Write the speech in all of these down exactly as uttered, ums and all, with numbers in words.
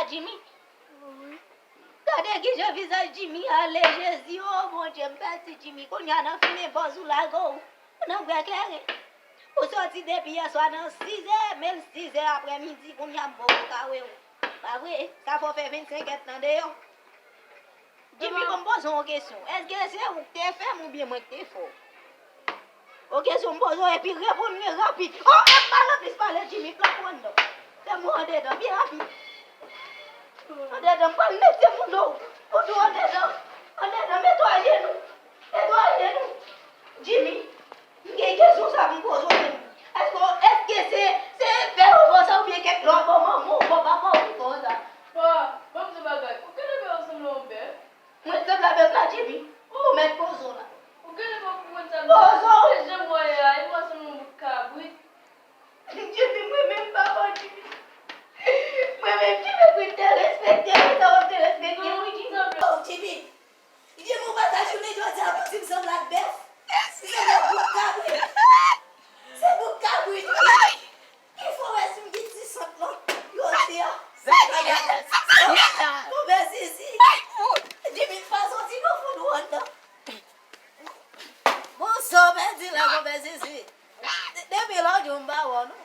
Jimmy. Gade kijan vizaj Jimmy ale, Jezi, o Bondye, m pèdi Jimmy. Kounye a nan fimen bòz ou lage w, ou nan bwè kleren. Ou soti depi yèswa nan sizè, men l sizè aprèmidi, kounye a m poko ka wè w. Pa vre, sa fè w fè vennsenk èdtan deyò. Jimmy, ban m poze w yon kesyon. Èske se ou k te fè m oubyen mwen k te fè w? O kesyon m poze w epi reponn mwen rapid. O, e pa nan plis pale Jimmy, pran pou anndan. Fè m wè anndedan, byen rapid. Anndedan, m pral netye bouda w. Bouda w anndedan. Anndedan, mete w ajenou. Mete w ajenou. Jimmy, m gen kesyon sa pou m poze w menm. Èske, èske se, se fè w fè sa oubyen kèk lòt bò manman w, bò papa w ki fè w sa? Pa, ban m di w bagay. Ou genlè fè w sanble yon bèf. Mwen sanble avèk la, Jimmy. Ou mèt poze w la. Ou genlè pa konprann sa. Poze w! Se jan m wè a, e pa sanble yon bout kabrit. Jimmy, mwen menm papa, Jimmy. Mwen menm Jimmy, pou te respekte m, sa w ap te respekte m, wi, Jimmy. Oh, Jimmy. Jimmy, ou pa ta jounen jodi a pou di m sanble ak bèf. M sanble ak bout kabrit. Se bout kabrit, wi. Ki fò wè si m gen ti sant lan? Yo di a. Konpè Zizi. Jimmy pa soti nan fou dwòl nan. Bon, sa w pèdi la, konpè Zizi. Depi lòt jou m pa wè w non.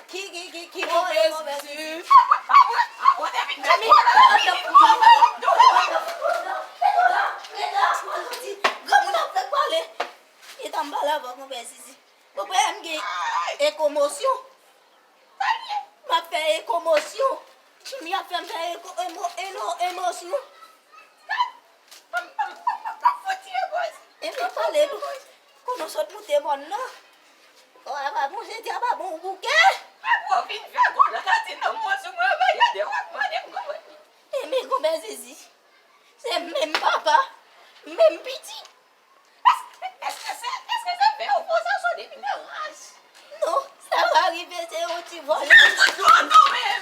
Ki, ki, ki, ki bò e konpè Zizi? Jimmy, granmoun ap fèk pale. Gentan m pale avè w, konpè Zizi. Konpè m gen ekomosyon. M ap fè ekomosyon. Jimmy ap fè m fè eko, emo, eno, emosyon. Epi pale tou. Konnen w sot moute mòn nan. Kò a pa bon, jedi a pa bon bouke. Apre w vin fè gwo lagati nan mwen sou mwen, pa gade w ap mande m konprann. Epi konpè Zizi. Se menm papa, menm pitit. Èske, èske se, èske se fè w fè w sa sou depi nan raj? Non, sa pa rive, se yon ti vòlè.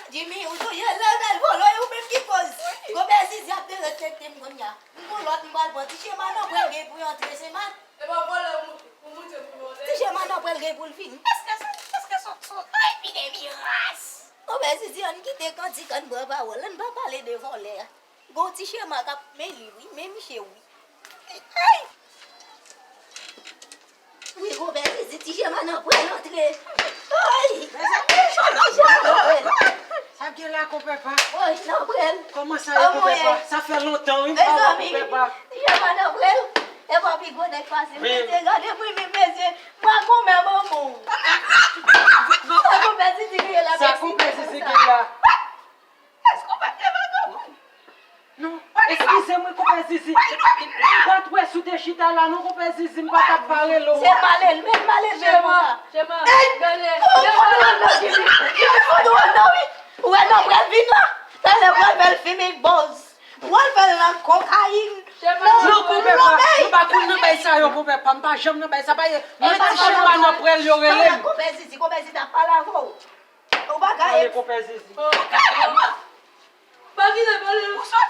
Jimmy, ou tou ye lè bèl vòlè, ou menm ki koz. Konpè Zizi ap derespekte m kounye a. M gon lòt m pral pran. Ti chema nan pral gen pou y antre, se mat. E pa vòlè ou moute, ou moute pou vòlè. Ti chema nan pral gen pou l vini. Èske se, èske se, se, se epidemi ras? Konpè Zizi, ann kite kantik, ann pran pawòl. Ann pa pale de vòlè a. Gon ti chema k ap men li, wi, men miche, wi. Wi, konpè Zizi, ti chema nan pral antre. Ay! Ti chema nan pral. Sa gen la, konpè pa? Woy, nan pral. Kòman sa ye, konpè pa? Sa fè lontan, wi, m pa wè konpè pa. Ti chema nan pral. E pa pi gwo nèg pase m. Mesye, gade pou li, mesye. M pa konmè manman w. Sa konpè Zizi gen la, sa konpè Zizi gen la. Èske w pa t leve ankò? Non, eskize mwen, konpè Zizi. M pa t wè si w te chita la, non, konpè Zizi, m pa t ap pare lè w. Se malelve, malelve konsa. Chema, gade. Ou wè nan pral vin la. Talè pral fè l fimen bòz. Pral fè l nan kokayin. Non, konpè pa, m pa konn nan bay sa yo, konpè pa, m pa janm nan bay sa, pa ye. Mwen ti chema nan pral yo rele m. Konpè Zizi, konpè Zizi ap pale avè w. Ou pa ka. Pale, konpè Zizi. Pa vin pale.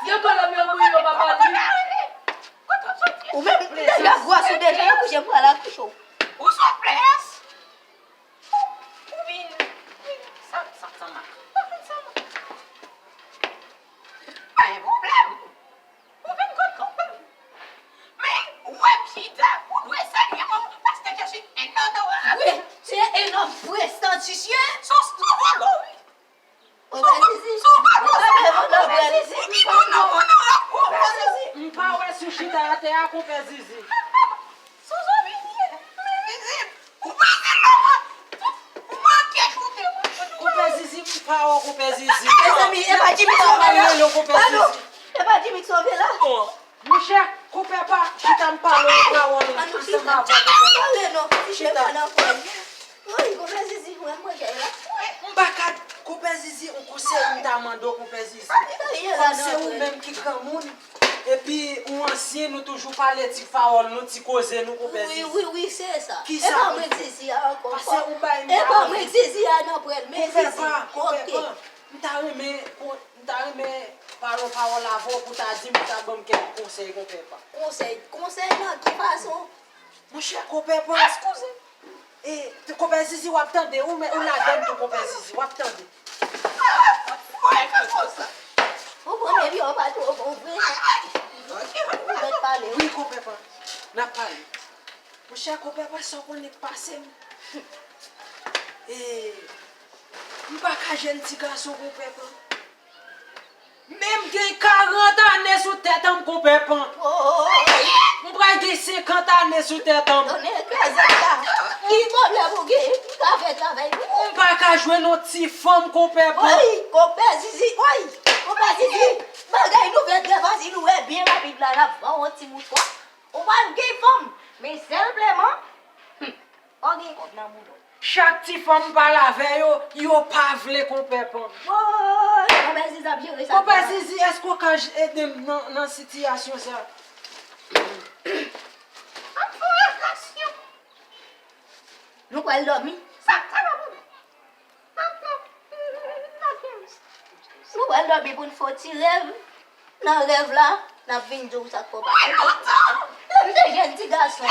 Gen pale m yo pou yo pa pale. Ou menm, lè y ap gwase w deja, y ap kouche m pral akouche w. Ou sot ples. Ou vin, vin, sa, sa, sa ma. Ou vin sa ma. Pa gen pwoblèm. Ou vin konn konprann. Men, ou wè m chita, ou dwe salye mwen, paske je suis un homme. Wi, se un homme prestigieux. Son, son vòlò, wi. Konpè Zizi. Son vòlò, son vòlò, konpè Zizi. Ou ki moun nan moun nan rapò, konpè Zizi. M pa wè si w chita atè a, konpè Zizi. Son zanmi li ye. Zizi, ou pa gen lòm. Ou manke choute, mwen. Konpè Zizi, m pa wè w, konpè Zizi. Mezanmi, e pa Jimmy k sove la. Padon. E pa Jimmy k sove la. Monchè, konpè pa, chita m pale yon pawòl ansanm avè w, konpè pa. Pale non, ti chita. Woy, konpè Zizi, mwen, mwen, jay la. M pa ka, konpè Zizi, yon konsèy m ta mande w, konpè Zizi. Kòm se ou menm ki granmoun, epi ou ansyen, nou toujou pale ti pawòl nou, ti koze nou, konpè Zizi. Wi, wi, wi, se sa. Kisa? E pa mwen k Zizi a ankò. Pase ou bay m pawòl. E pa mwen k Zizi a nan pral, men Zizi. Konpè pa, konpè pa. M ta renmen, m ta renmen pale yon pawòl avè w pou w ta di m, pou w ta ban m kèk konsèy, konpè pa. Konsèy, konsèy nan ki fason? Monchè, konpè pa. Eskize. E, konpè Zizi, w ap tande, ou men, ou ladann tou, konpè Zizi, w ap tande. Ou konn epi yo pa twò bon vre. Ou mèt pale wi. Wi, konpè Pan. N ap pale. Monchè, konpè Pan, sa w konnen k pase m? E, m pa ka jwenn ti gason, konpè Pan. Men m gen karant ane sou tèt an m, konpè Pan. M pral gen senkant ane sou tèt an m. Tonnè kraze m la. Ki pwoblèm ou gen? M ka fè travay pou ou. M pa ka jwenn yon ti fanm, konpè Pan. Woy, konpè Zizi, woy, konpè Zizi. Bagay nou fè trè fasil, ou wè byen rapid la, n ap vann yon ti mouchwa. Ou pral gen fanm. Men senpleman, hmm, fò gen kòb nan mouda w. Chak ti fanm m pale avè yo, yo pa vle, konpè Pan. Woy, konpè Zizi ap jere sa. Konpè Zizi, èske w ka j- ede m nan, nan sitiyasyon sa? An fè refleksyon. Nou pral dòmi. Sa, sa pa pwoblèm. Nou pral dòmi pou n fè yon ti rèv. Nan rèv la, n ap vin di w sa k fè w pa konprann. Lè m te jèn ti gason.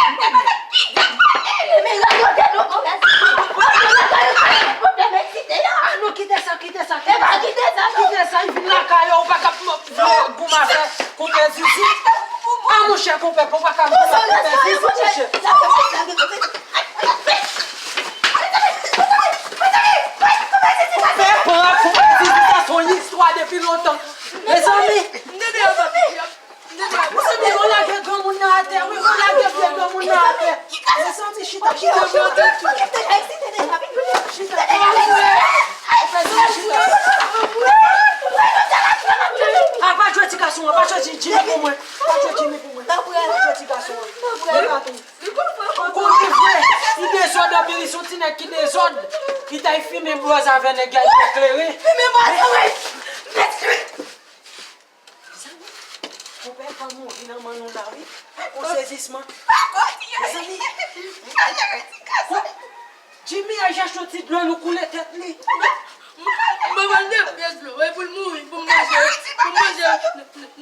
Men radote nou konpè Zizi. Radote nou konpè Zizi. An nou kite sa, kite sa, kite sa. Kite sa, li vin lakay ou, ou pa ka vle goumen avè konpè Zizi. An monchè, konpè, ou pa ka goumen avè konpè Zizi, monchè. Konpè Pan, konpè Zizi, sa se yon istwa depi lontan. Mezanmi, mezanmi, yon lage granmoun nan atè, wi, yon lage vye granmoun nan atè. Mezanmi, chita, chita, chita, chita. Chita, chita. Apa jwe ti gason an, pa jwe Jimmy pou mwen. Pa jwe Jimmy pou mwen. Pa jwe ti gason an. Ou konnen vre, li dezòd anpil, li se yon ti nèg ki dezòd. Li t al fimen bòz avè nèg la, li te klere. Fimen bòz, wi. Mèt kri. Mezanmi, konpè Pan mouri nan men nou la, wi. Yon sezisman. Mezanmi. Jimmy al chache yon ti dlo, nou koule tèt li. Mwen mande pyès dlo, e pou l mouri, pou m manje, pou m manje.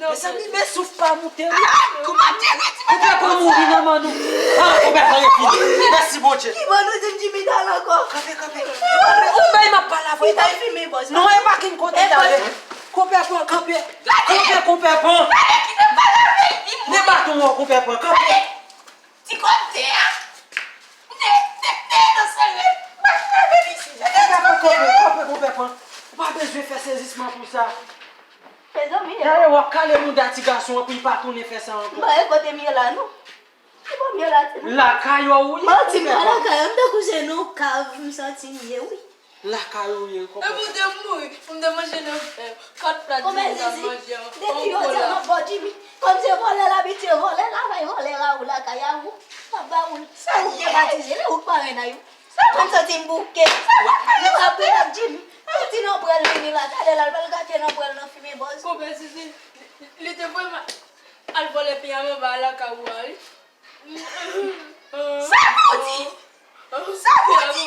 Mezanmi, men souf pa moute, wi. Konpè Pan mouri nan men nou. Ah, konpè Pan fini. Mèsi, Bondye. Ki bò nou di m Jimmy t al ankò? Kanpe, kanpe. Ou bay m ap pale avè w. Non, e pa ki m konte tale. Konpè Pan, kanpe. Kanpe, konpè Pan. Men baton an, konpè Pan, kanpe. Ti kote a. M te, te, te nan sere. M pa t leve li si. Konpè Pan, kanpe, kanpe, konpè Pan. Ou pa bezwen fè sezisman pou sa. Mezanmi. Dayè, w ap kale mouda ti gason an pou li pa tounen fè sa ankò. Mwen, e kote m ye la, non? Ki bò m ye la, ti moun? Lakay ou ye, konpè Pan. Manti, m pa lakay, m tankou se nan yon kav, m santi m ye, wi. Lakay ou ye, konpè Pan. Epi w te mouri, m te manje nan fè. Kat plat Jimmy t ap manje an, depi jodi a m ap ba w Jimmy. Kòm se vòlè l abitye vòlè, l ap bay vòlè a ou lakay a ou. M ap ba ou l. Ou te batize, lè ou t parenn a ou. Sa fè m santi m bouke. Sa pa fè m santi m bouke. Jimmy, ou di non prèl vini la, talè la, l pral gate non prèl nan fimen bòz. Konpè Zizi, li te voye m al vòlè pye a anba lakay ou a, wi. Sa pou w di? Sa pou w di?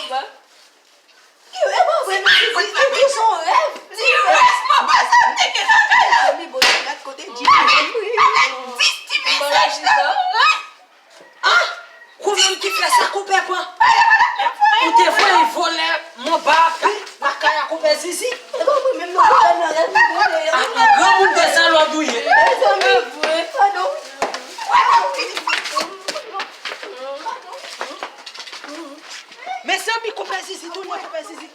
Ki e pa vre non, Zizi, Zizi, se yon rèv. Di rès manba sa m te gen nan kay la. Mezanmi, Bondye, gad kote Jimmy jwenn mwen. Avèk dis ti mesaj la. Ah! Konbyen ki fè sa, konpè Pan? Ou te voye vòlè manba a lakay a konpè Zizi? E pa mwen menm non, konpè nan rèv mwen deyò. Ah, granmoun dezalòd ou ye. Mezanmi, padon. Mezanmi, konpè Zizi tounen, konpè Zizi.